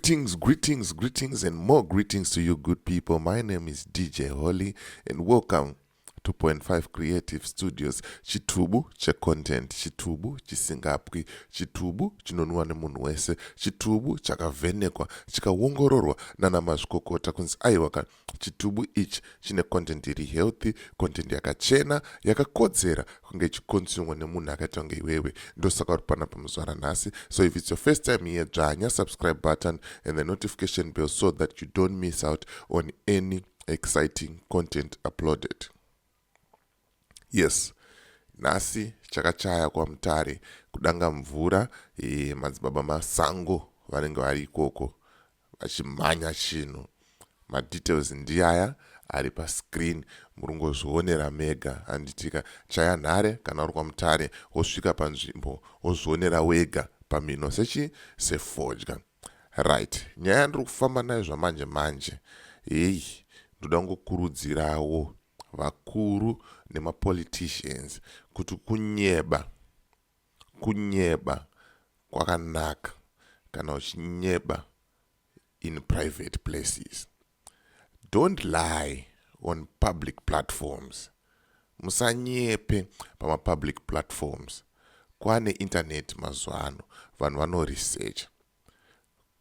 Greetings, greetings, greetings, and more greetings to you, good people. My name is DJ Holly, and welcome to Point 5 Creative Studios. Chitubu checontent, chitubu chisingapwi, chitubu chinonwiwa nemunhu wese, chitubu chakavhenekwa, chikaongororwa nana mazvikokota kunzi aiwa ka, chitubu ichi chine content iri healthy, content yakachena, yakakodzera kunge ichiconsumwa nemunhu akaita kunge iwewe. Ndosaka uri panapa muzuva ranhasi. So if it's your first time here, dzvanya subscribe button and the notification bell so that you don't miss out on any exciting content uploaded. Yes, nhasi chakachaya kwaMutare kudanga mvura. Madzibaba Masango vanenge vari ikoko vachimhanya chinhu. Madetails ndiyaya ari pascreen, murungozvionera mega, handitika? Chaya nhare kana uri kwaMutare, wosvika panzvimbo, wozvionera wega pamhino sechi sefodya. Right, nyaya yandiri kufamba nayo zvamanje manje, hei, ndoda kungokurudzirawo vakuru nemapoliticians kuti kunyeba, kunyeba kwakanaka kana uchinyeba in private places. Don't lie on public platforms. Musanyepe pamapublic platforms. Kwane internet mazuva ano, vanhu vanoresearcha,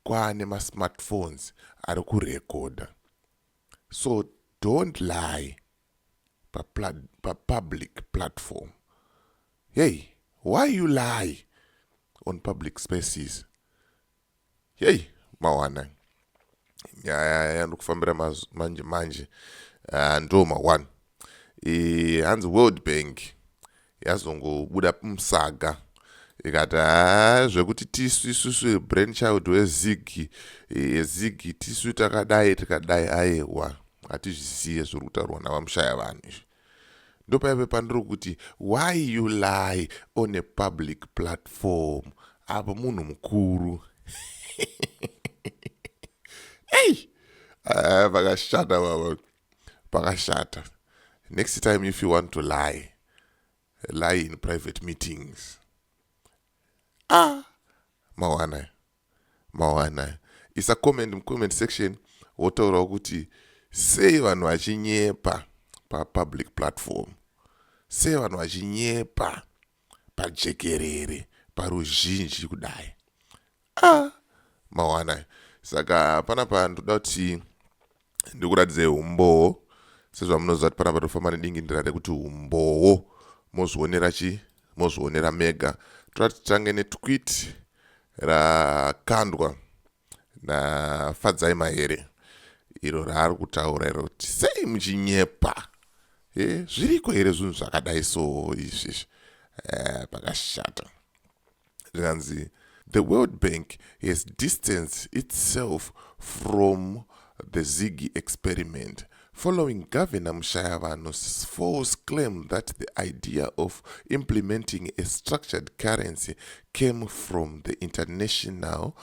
kwane masmartphones ari kurekodha, so don't lie papublic platform. Hey, why you lie on public spaces? Hey, mawana nyaya yandiri kufambira manje manje, ndo ma1. Hanzi World Bank yazongobuda musaga ikati, "Ha, zvekuti tisu isusu brainchild weZIG, ZiG, tisu takadai tikadai, aiwa, hatizviziye zviri kutaurwa navaMushayavanhu izvi." Ndopaipe pandiri kuti, why you lie on a public platform apo munhu mukuru? Ei, pakashata baba, pakashata. Next time, if you want to lie, lie in private meetings. Ah, mawana, mawana. Isa comment mucomment section, wotaurawo kuti sei vanhu vachinyepa papublic platform, sei vanhu vachinyepa pajekerere, paruzhinji kudai. Ah, mawana. Saka panapa ndoda kuti ndikuratidzei umbowo. Sezvamunoziva kuti panapa tofamba nedingindira rekuti umbowo, mozvionera chi mozvionera mega. Toda titange netweet rakandwa naFadzai Mahere, iro raari kutaura iro kuti sei muchinyepa. E, zviriko here zvinhu zvakadai so izvizvi? Pakashata. Zvikanzi, "The World Bank has distanced itself from the ZiG experiment following Governor Mushayavanhu's false claim that the idea of implementing a structured currency came from the international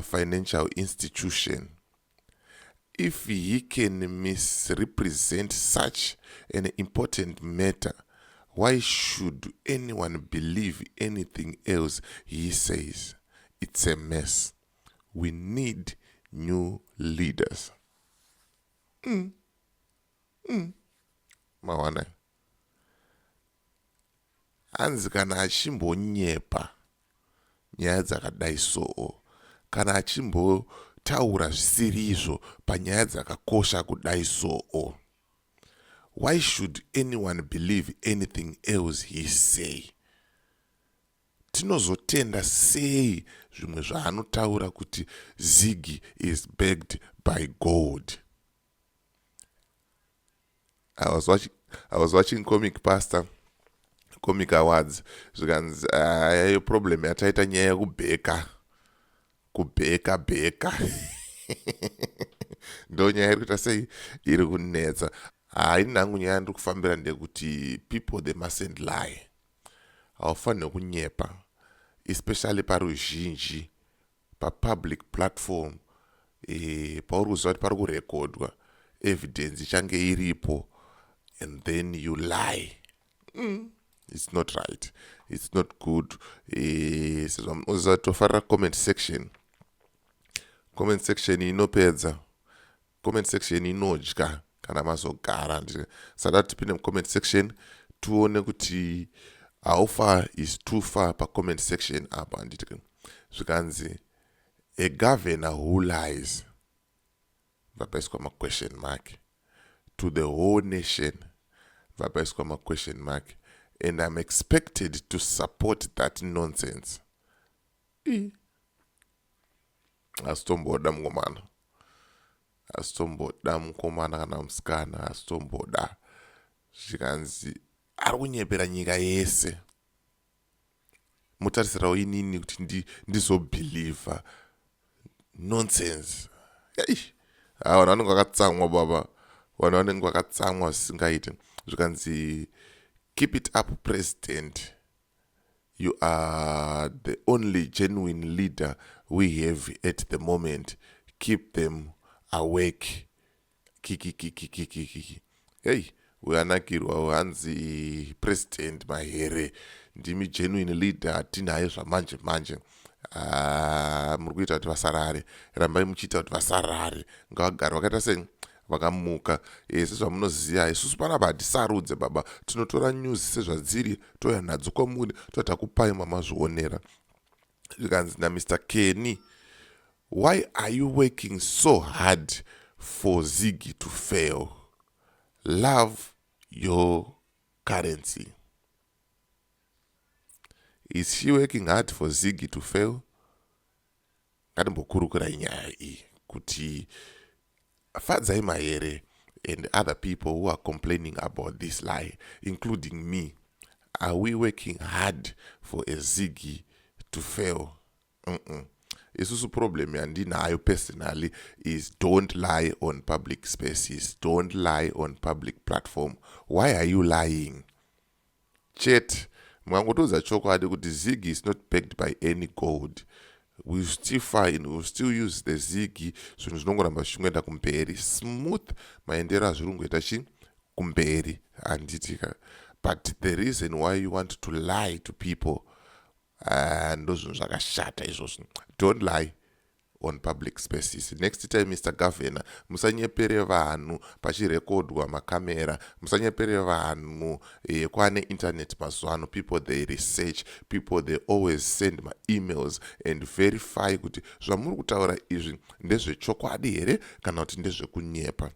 financial institution. If he can misrepresent such an important matter, why should anyone believe anything else he says? It's a mess. We need new leaders." Mawana. Hanzi kana achimbonyepa nyaya dzakadai so, kana achimbotaura zvisiri izvo panyaya dzakakosha kudai so, why should anyone believe anything else he say? Tinozotenda sei zvimwe zvaanotaura kuti ZiG is backed by gold? I was watching Comic Pastor Comic Awards, zvikanzi ayo problem yataita nyaya yekubheka, kubheka bheka, ndo nyaya iri kuita sei, iri kunetsa. Hai, nhangu nyaya ndiri kufambira ndekuti people, they mustn't lie. Haufaniri kunyepa, especially paruzhinji, papublic platform, pauri kuziva kuti pari kurekodwa, evidence ichange iripo, and then you lie. It's not right, it's not good. Sezvamunoziva, tofarira comment section. Comment section inopedza, comment section inodya kana mazogara. Saka tipinde mucomment section, tione kuti how far is too far pacomment section apa, handiti? Zvikanzi, "A governor who lies," vapaiswa maquestion mark, "to the whole nation," vapaiswa maquestion mark, "and I'm expected to support that nonsense." Asitomboda mukomana, asitomboda mukomana kana musikana, asitomboda. Zvikanzi ari kunyepera nyika yese, mutarisirawo inini kuti ndizobhilivha nonsense? Ei, ha, vanhu vanenge vakatsamwa baba, vanhu vanenge vakatsamwa zvisingaiti. Zvikanzi, "Keep it up, President. You are the only genuine leader we have at the moment. Keep them awake." Kikikikikikiki. Hei, uyanakirwa. Hanzi President Mahere, ndimi genuine leader hatinaye zvamanje manje. Ah, muri kuita kuti vasarare, rambai muchiita kuti vasarare, ngavagare vakaita sei, vakamuka. Sezvamunoziva, isusu panapa hatisarudze baba, tinotora news sezvadziri, touya nadzo kwamuri, totakupai mamazvionera. Zvikanzi naMr Kenny, "Why are you working so hard for ZiG to fail? Love your currency." Is she working hard for ZiG to fail? Ngatimbokurukurai nyaya iyi kuti Fadzai Mahere and other people who are complaining about this lie, including me, are we working hard for a ZiG to fail? Isusu problem yandinayo personally is, don't lie on public spaces, don't lie on public platform. Why are you lying? Chete mukangotoudza chokwadi kuti ZiG is not backed by any gold, we still fine, we still use the ZiG. Zvinhu zvinongoramba zvichingoenda kumberi smooth, maendero azviri kungoita chi kumberi, handitika? But the reason why you want to lie to people, ndo zvinhu zvakashata izvozvo. Don't lie on public spaces. Next time, Mr Governor, musanyepere vanhu pachirekodwa makamera, musanyepere vanhu. Kwane internet mazuva ano. People, they research. People, they always send maemails and verify kuti zvamuri kutaura izvi ndezvechokwadi here kana kuti ndezvekunyepa.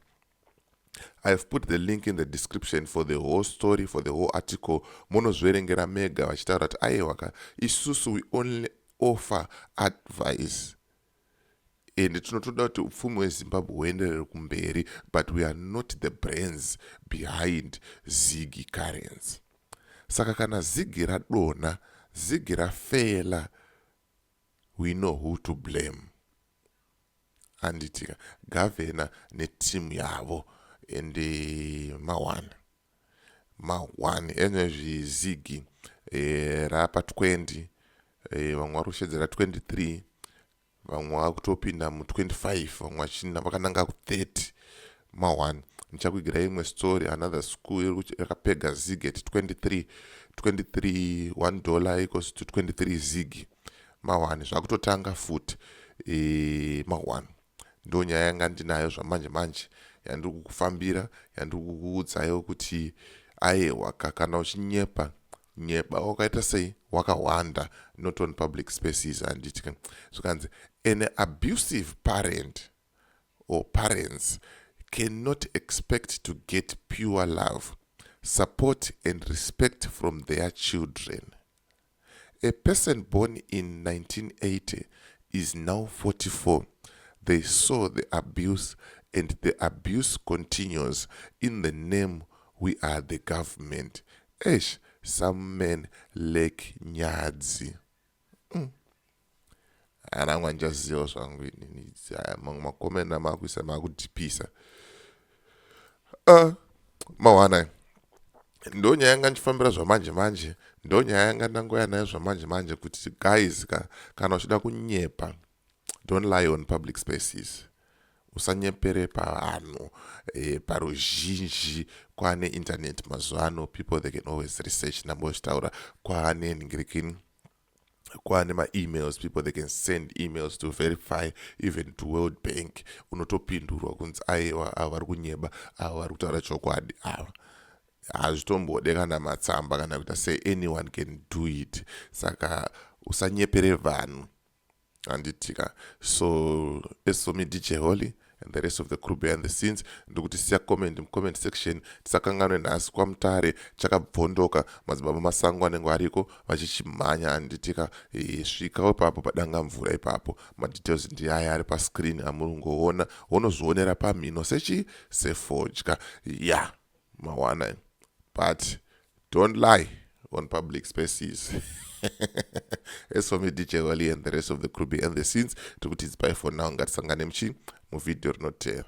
I've put the link in the description for the whole story, for the whole article. Munozverengera mega vachitaura kuti aiwa ka, isusu we only offer advice and tinotoda kuti upfumi hweZimbabwe huenderere kumberi, but we are not the brains behind ZiG currency. Saka kana ZiG radonha, ZiG rafela, we know who to blame, anditika? Gavhena netimu yavo. Ende ma1 ma1 enezvi ZiG rapa 20, vamwe vari kushedzera 23, vamwe vakutopinda mu25, vamwe vachina vakananga ku30. Ma1 ndichakuigirai imwe story. Another school yakapega ZiG at 23, 23. $1 equals to 23 ZiG. Ma1 zvakutotanga futi. Ma1 ndo nyaya yanga ndinayo zvamanje manje yandiri kukufambira, yandiri kukuudzaiwo kuti aiwa, kana uchinyepa, nyeba wakaita sei, wakawanda, not on public spaces, handiti? Zvikanzi, "An abusive parent or parents cannot expect to get pure love, support and respect from their children. A person born in 1980 is now 44. They saw the abuse and the abuse continues in the name we are the government." Esh, some men lack nyadzi. Ana mwanjaziva zvangu inini, mamwe makomenda amakuisa makudhipisa. Mawana ndo nyaya yanga ndichifambira zvamanje manje, ndo nyaya yanga ndangoya nayo zvamanje manje kuti guys ka, kana uchida kunyepa, don't lie on public spaces. Usanyepere pavanhu, paruzhinji. Kwane internet mazuva ano. People, they can always research. Ndambochitaura, kwane ningirikini. Kwane maemails, people, they can send emails to verify, even to World Bank. Unotopindurwa kunzi aiwa, ava vari kunyeba, ava vari kutaura chokwadi ava. Hazvitombode kana matsamba kana kuita sei, anyone can do it. Saka usanyepere vanhu, handitika? So as for me, DJ Holly and the rest of the crew behind the scenes, ndikuti siya comment mucomment section. Tisakanganwe, nhasi kwaMutare chakabvondoka, Madzibaba Masango anenge ariko vachichimhanya, handitika? Svikawo ipapo padanga mvura ipapo. Madetails ndiaya ari pascreen amuri kungoona, unozvionera pamhino sechi sefodya ya mawana. But don't lie on public spaces. As for me, DJ Wally and the rest of the crew behind the scenes, tikuti it's bye for now. Ngatisangane muchi muvhidhiyo rinotevera.